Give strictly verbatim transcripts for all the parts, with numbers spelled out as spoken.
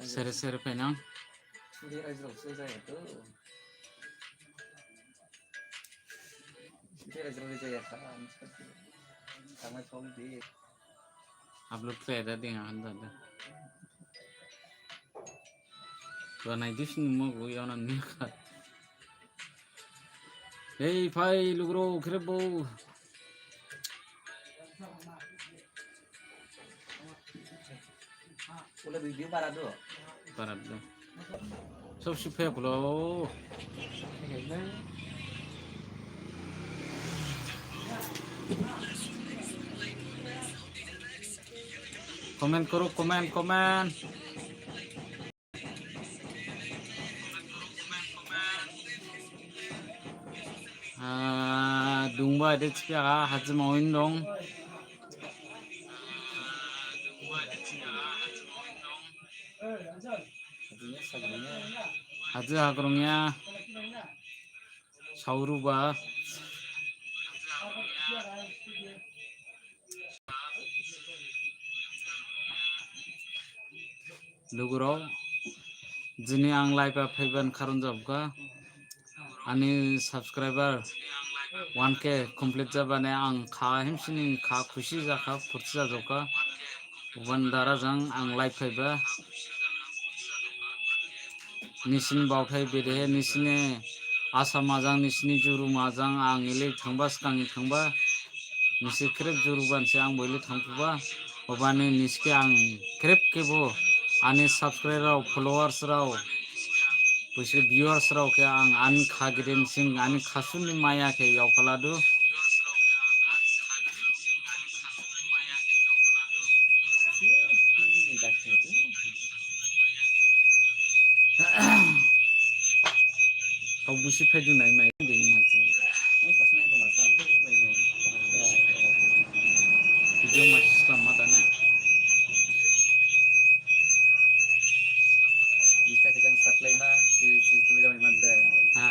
Sere sere phainang. Sere sere jaya to. Sere sere jaya kha. Tama thong di. Upload khlai da ding han da da. Gua nai dis ni mo gua yaonan ni kha. Hei phai lugurao khrip bo. Ule video bara do. Bara do. Sob si phek lo. Comment koro, comment, comment. Ah, dungba de chipya ha, hajima win dong. Haji hagrong ya. Sauruba. Lugurao, jini ang live ha phaibani karon jabkha, ani subscriber one K complete jabani ang kha himsini kha khusi jakha, phurthi jajokha. Ubani dara jang ang live phaiba. Nisini baothai bedehe, nisini asa majang, nisini juru majang, ang ili thangba, sgang thangba. Nisi khrip juru bansi ang bo ili thangphuba. Obani nisi khe ang khrip khebo, ani subscriber rao, followers rao, bosi viewers rao khe ang ani kha gidin sing, ani khasuni maya khe yaophaladu. Kau busi phaidu nai mai de ma jing. Video ma slam ma dana. Insta khe jang start lai ma, si, si, tu jang man de. Ha.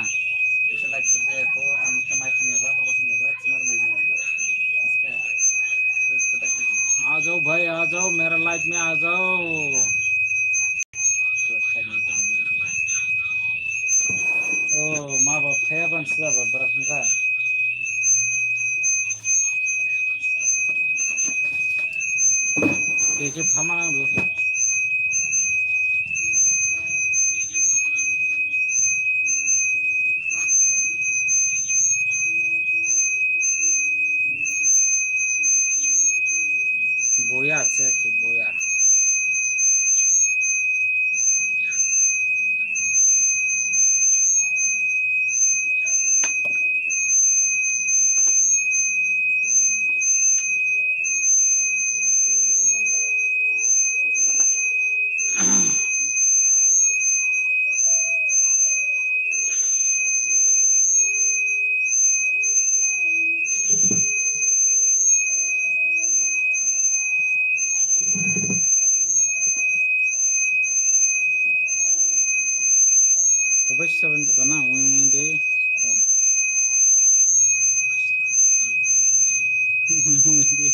Bisa like tu je ko, am, kemai punya ba, mau punya ba, smart mai ma. Iska. आ जाओ भाई, आ जाओ, मेरा लाइव में आ जाओ। O, ma ba phaya ban sila ba, bra phunga. Keke phama nang du. Boya, cheki, boya. Obai seven jaba na, ui, ui, de. Ui, ui, de.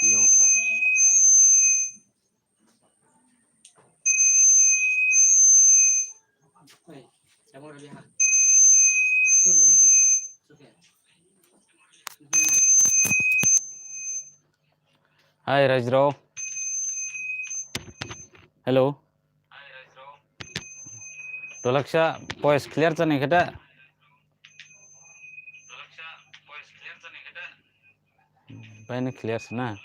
Yo. Hai, Rajrao. Hello. Dolaksa, voice clear jani khada? Baini clear se na?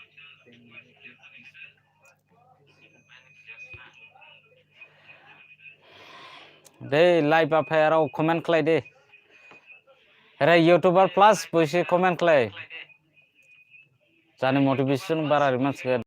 Dei, live ha phaiyarao comment khlai de. Ere YouTuber plus bosi comment khlai. Jani motivation bara rima se.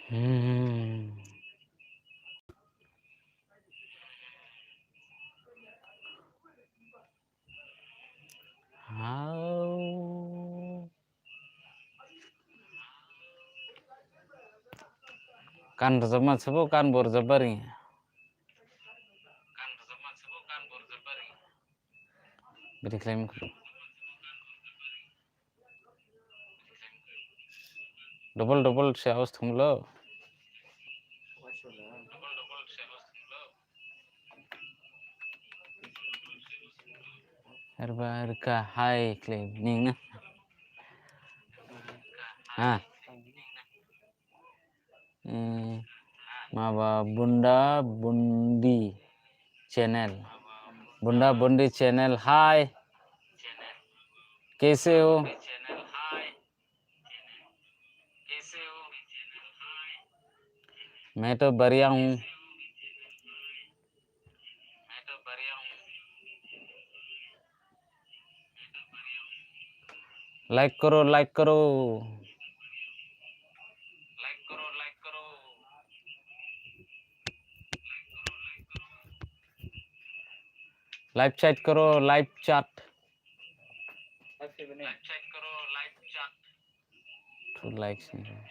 Hmm. Hau. Gan rajabma sabo, gan bo rajabba ringya. Bidi khlaima kho. Double double se aus thumlo. Erba erka hai khlai ning na. Ha. Hmm, maba Bunda Bundi channel. Bunda Bundi channel, hi. कैसे हो? मैं तो बढ़िया हूँ। Like करो, like करो। Live chat करो, live chat। Two likes नहीं है।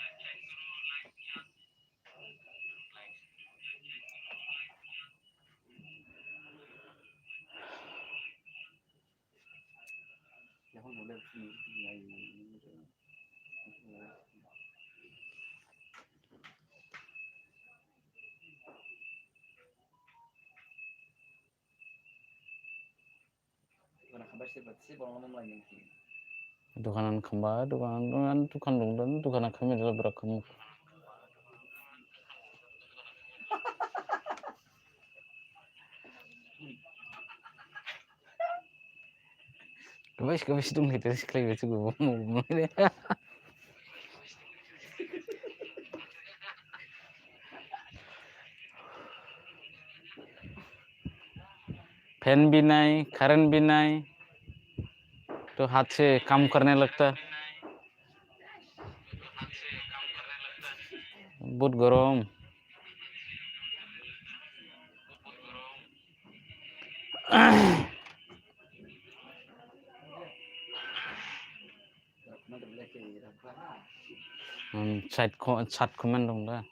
Dukanan khamba, dukanan, dukanan, dukanan dong dan, dukanan khami dala berak kham. Kebais, kebais dong kita sekali betul gua mau ngomong ini. Fan भी नहीं, current भी नहीं, तो हाथ से काम करने लगता। बहुत गरम। Hmm, chat ko-, chat comment dong da.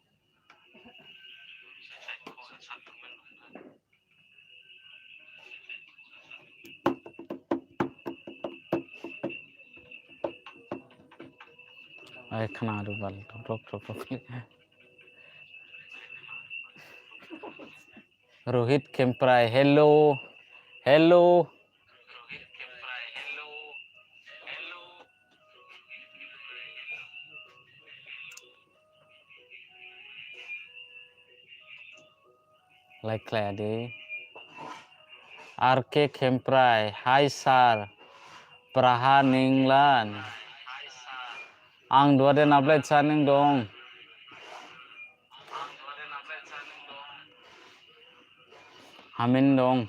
Ai, khna du bal, thok, thok, thok, thok. Rohit Kemprai, hello. Hello. Like khlai di. R K Kemprai, hi sir. Praha ninglan. Ang duha de nablai cha ning dong. Hamin dong.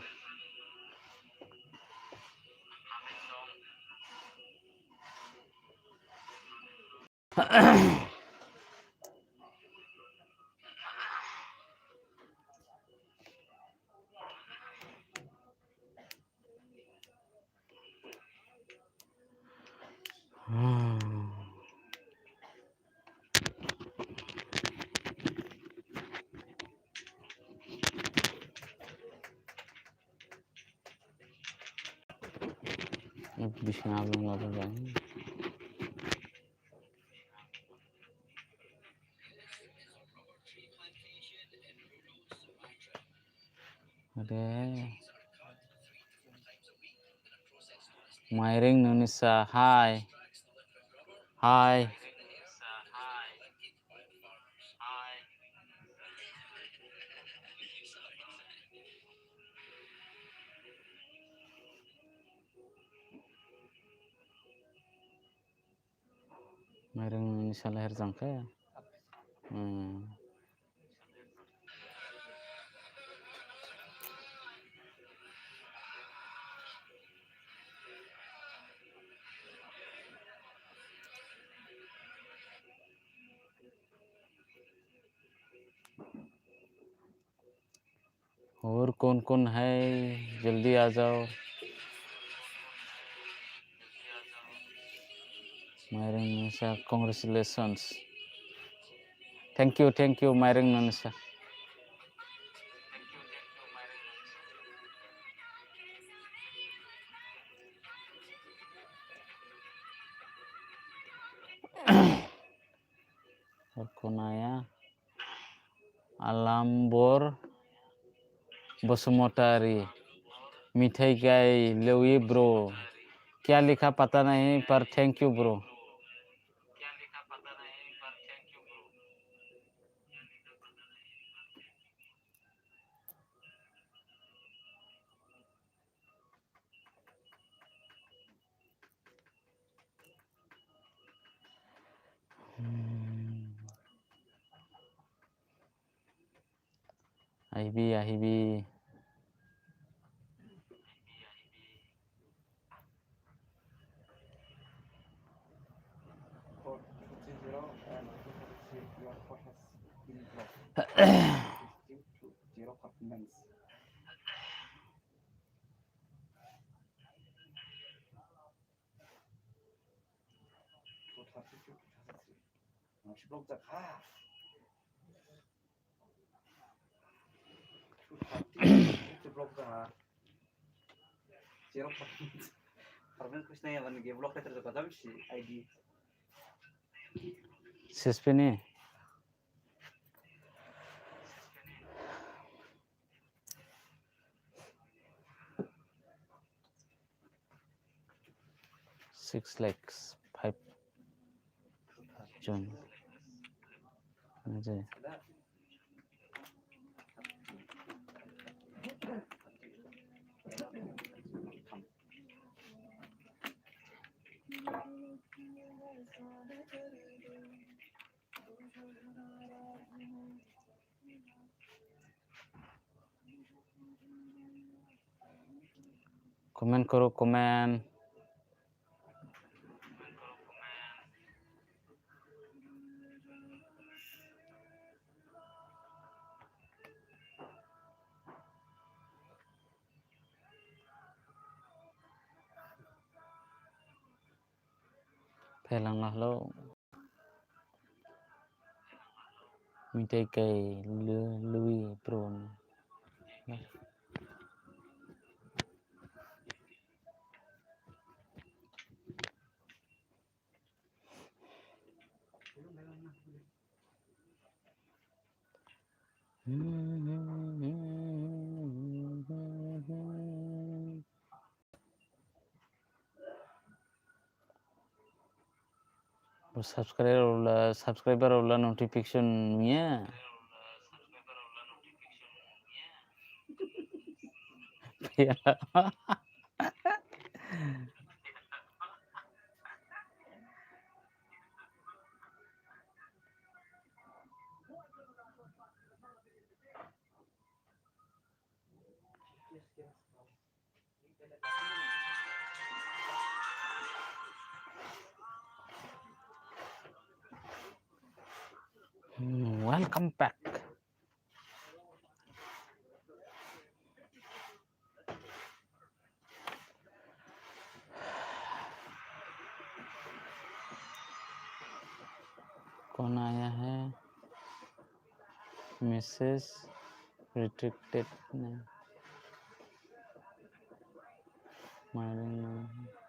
Bisna lung laba jang. Ade. Mairing Nunisa, hi. Hi. Mairing Nunisa lahir jang khe. Hmm. और कौन कौन है, जल्दी आ जाओ। Maireng Nunisa, congratulations. Thank you, thank you, Maireng Nunisa. Rekonaya Alambor Basumatari, मिठाई खाई लेउई bro, क्या लिखा पता नहीं पर thank you bro. Hmm. Ahibi, ahibi. Sispini. Six lakhs, five June. Comment koro, comment. Phelang lah lo. Mitai kai lui pron. Bo subscriber wala, subscriber wala notification nuya. Hmm, welcome back. कौन आया है? Message restricted नहीं। मारेंगे।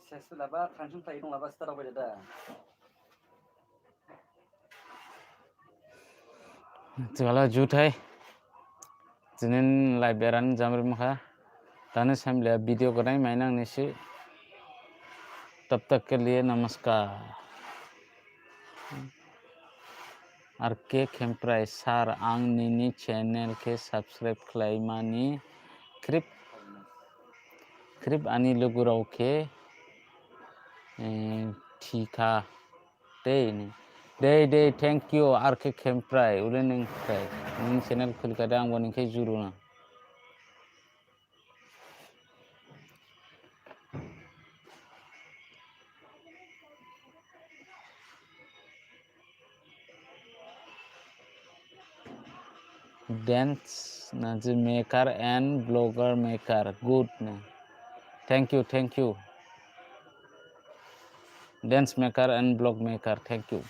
Ses laba, transfer khlai dong laba, start away da. Thikhala juthai. Jinin live eran jamri mukha. Dani samlya video gadain mainang nisi. Tab tak ke liye namaskar. R K Khemprai sir, ang nini channel khe subscribe khlaimani khrip, khrip ani lugurao khe, eh, thikha. Dei ni. Dei, dei, thank you, R K Khemprai. Ule ning khe. Ning channel khulkhade angbo ning khe juruna. Dance na je maker and blogger maker. Good na. Thank you, thank you. Dance maker and blog maker. Thank you.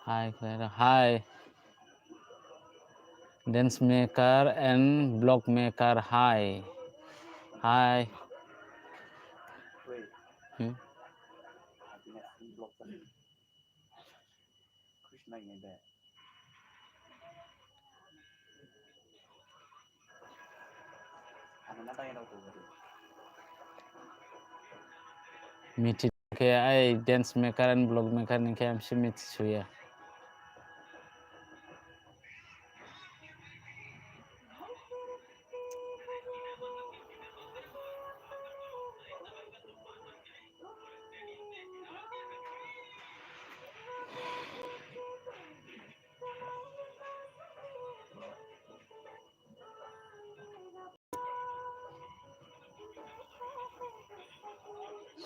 Hi, Clara. Hi. Dance maker and blog maker. Hi. Hi. Hmm? Mithi khe ai dance maker and blog maker ni khe amsi mithi suya.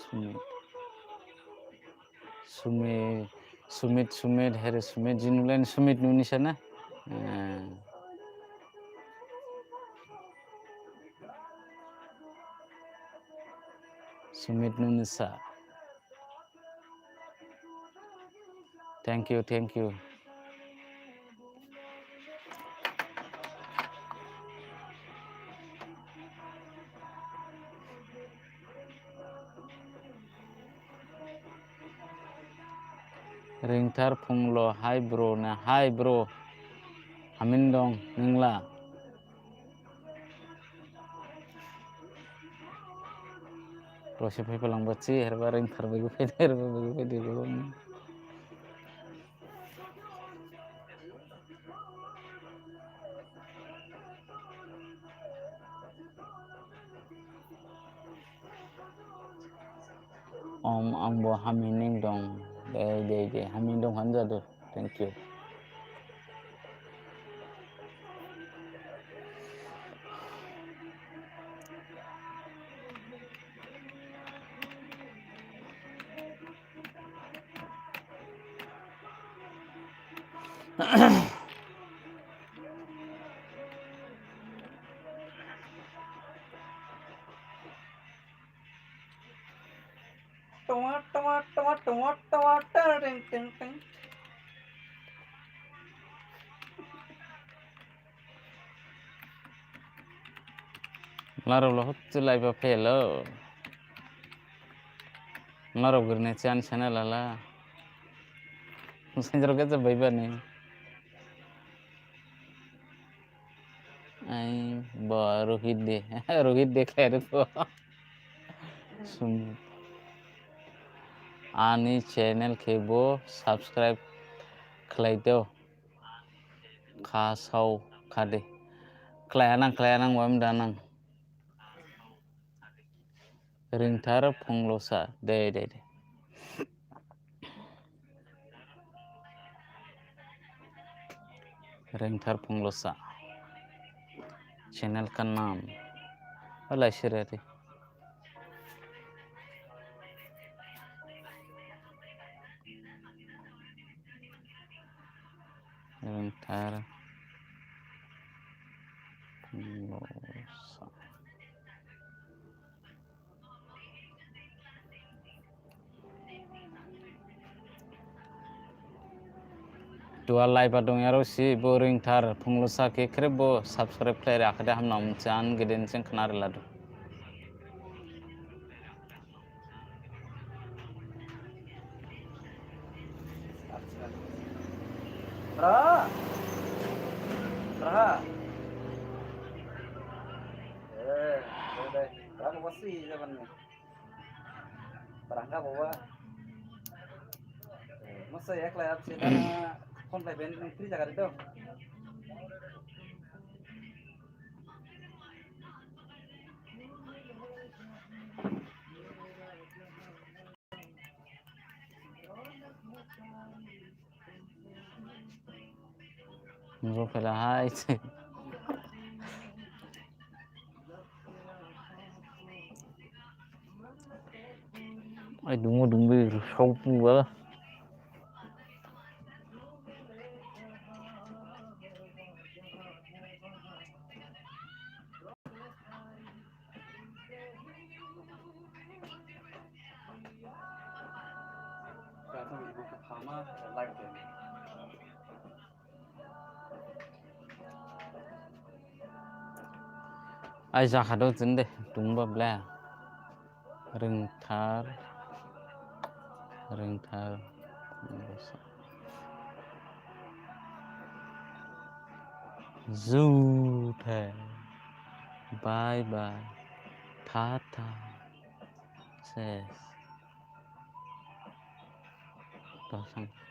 Sumit. Sumi-, Sumit, Sumit, here Sumit, jinulen Sumit nunisa na? Eh. Sumit nunisa. Thank you, thank you. Ringthar Phonglo, hi bro na, hi bro. Hamin dong, ningla. Rose phai phalangba si, herba Ringthar bagi phai, herba bagi phai di, bro. Om, angbo hamin ning dong. Dei, dei, dei. Hamin dong han jadu. Thank you. Tuma, tuma, tuma, tuma, tuma, tara, ting, ting, ting. Laro lo hutsu lai ba phelo. Laro gurne chan channel ala. Senjor ke jab bai ba ni. Ai, bo Rohit de, Rohit de khlai rukho. Sum-, ani channel khe bo subscribe khlai do. Khasao khade. Khlai nang, khlai nang, wam da nang. Ringthar Phonglosa. Dei, dei, dei. Ringthar Phonglosa. Channel ka naam. Alai sirari. Ringthar Phonglosa. Duha live ha dongyarao si bo Ringthar Phunglusa khe khrip bo subscribe khlai ri, akhade hamnang mung chan geden seng khna ri ladu. Raha? Raha? Eh, dai, dai. Raha, baba si jaban ni. Barangka baba. Eh, masa ya, khlai abse na phone khlai ben, nang free jaga de to. Nunggu kala hai. Ai, dungu, dungu, saupu ba. Ai, jakhado jinde, dungba ble. Ringthar, Ringthar. Juthe. Bye bye. Tata. Ses. Pasang.